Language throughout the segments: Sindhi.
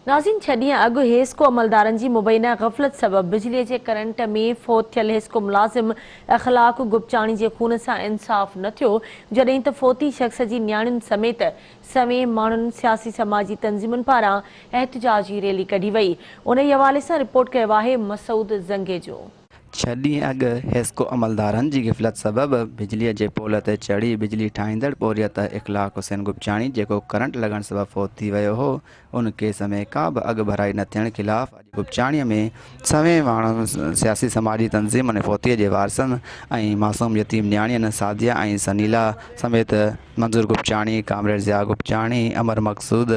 ناظرين ڇهه ڏينهن اڳ حيسڪو عملدارن جي مبينا غفلت سبب بجلي جي ڪرنٽ ۾ فوت ٿيل حيسڪو ملازم اخلاق گپچاڻي جي خون سان انصاف نه ٿيو جڏهن ته فوتي شخص جي نياڻين سميت سوين ماڻهن سياسي سماجي تنظيمن پاران احتجاجي ريلي ڪڍي وئي انهي حوالي سان رپورٽ ڪيو آهي مسعود زنگيجو. ڇهه ڏينهن اڳ حيسڪو عملدارن جي غفلت سبب بجليء جي پول تي چڙهي بجلي ٺاهيندڙ پورهيت اخلاق حسين گپچاڻي جيڪو ڪرنٽ لڳڻ سبب فوت ٿي ويو هو ان ڪيس ۾ ڪا به اڳڀرائي نه ٿيڻ خلاف اڄ گپچاڻي ۾ سوين ماڻهن سياسي سماجي تنظيمن فوتي جي وارثن ۽ معصوم يتيم نياڻين سعديه ۽ سنيلا سميت منظور گپچاڻي، ڪامريڊ ضياء گپچاڻي، امر مقصود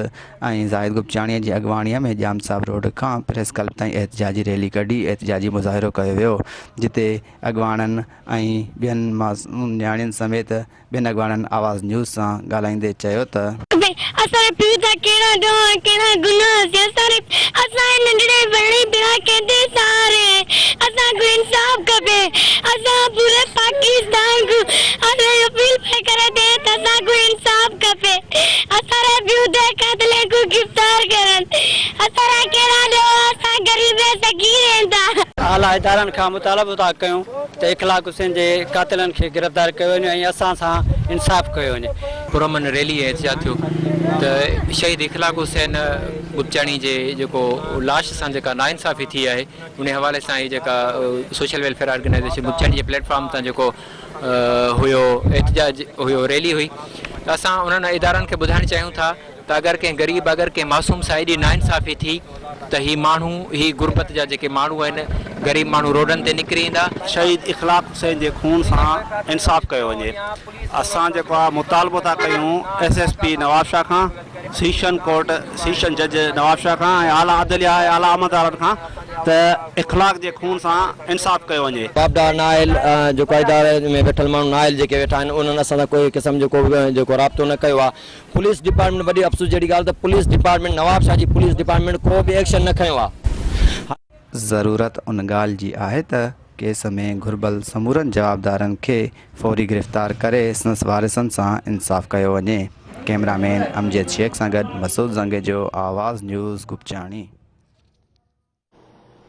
۽ زاهد گپچاڻي جي اڳواڻي ۾ ڄام صاحب روڊ کان پريس ڪلب تائين احتجاجي ريلي ڪڍي احتجاجي مظاهرو ڪيو ويو جتي اڳواڻن ۽ ٻين معصوم نياڻين سميت ٻين اڳواڻن آواز نيوز سان ڳالهائيندي چيو ته. ڀئي اسان جي پيء جا ڪهڙا ڏوهه ۽ ڪهڙا گناهه سي اسان ري اسان جي ننڍڙي ڀيڻي ڀيڻا ڪنهن تي سهاري اسان کي انصاف کپي اسان پوري پاڪستان کي اسان اپيل پئي ڪري تي ته اسان کي انصاف کپي اسان ري پيء جي قاتلن کي گرفتار ڪرن اسان را ڪهڙا ڏوهه اسان غريب ۽ فقير آهن ٿا. اعليٰ ادارن کان مطالبو ٿا ڪيون ته اخلاق حسين جي قاتلن کي گرفتار ڪيو وڃي ۽ اسان سان انصاف ڪيو وڃي. پرامن ريلي ۽ احتجاج ٿيو ته شهيد اخلاق حسين گپچاڻي جي جيڪو لاش سان جيڪا ناانصافي ٿي آهي انهي حوالي سان هي جيڪا سوشل ويلفيئر آرگنائيزيشن گپچاڻي جي پليٽ فارم تان جيڪو هيو احتجاج هيو ريلي هئي ته اسان انهن ادارن کي ٻڌائڻ چاهيون ٿا ته اگر ڪنهن غريب اگر ڪنهن معصوم سان ايڏي ناانصافي ٿي ته هي ماڻهو هي غربت جا جيڪي ماڻهو آهن غريب ماڻهو روڊن تي نڪري ايندا. شهيد اخلاق حسين جي خون سان انصاف ڪيو وڃي اسان جيڪو آ مطالبو ٿا ڪيون ايس ايس پي نوابشاهه کان سيشن ڪورٽ سيشن جج نوابشاهه کان ۽ اعليٰ عدليه ۽ اعليٰ عملدارن کان ته اخلاق جي خون سان انصاف ڪيو وڃي. واپڊا نااهل جيڪو اداري ۾ ويٺل ماڻهو نااهل جيڪي ويٺا آهن انهن اسان سان ڪوئي قسم جو ڪو به جيڪو رابطو نه ڪيو آ پوليس ڊپارٽمينٽ وڏي افسوس جهڙي ڳالهه ته پوليس ڊپارٽمينٽ نوابشاهه جي پوليس ڊپارٽمينٽ ڪو به ايڪشن نه کنيو آ. ضرورت ان ڳالهه جي آهي ته ڪيس ۾ گهربل سمورن جوابدارن کي فوري گرفتار ڪري سندس وارثن سان انصاف ڪيو وڃي. ڪئميرا مين امجد شيخ سان گڏ مسعود زنگيجو، آواز نيوز، گپچاڻي.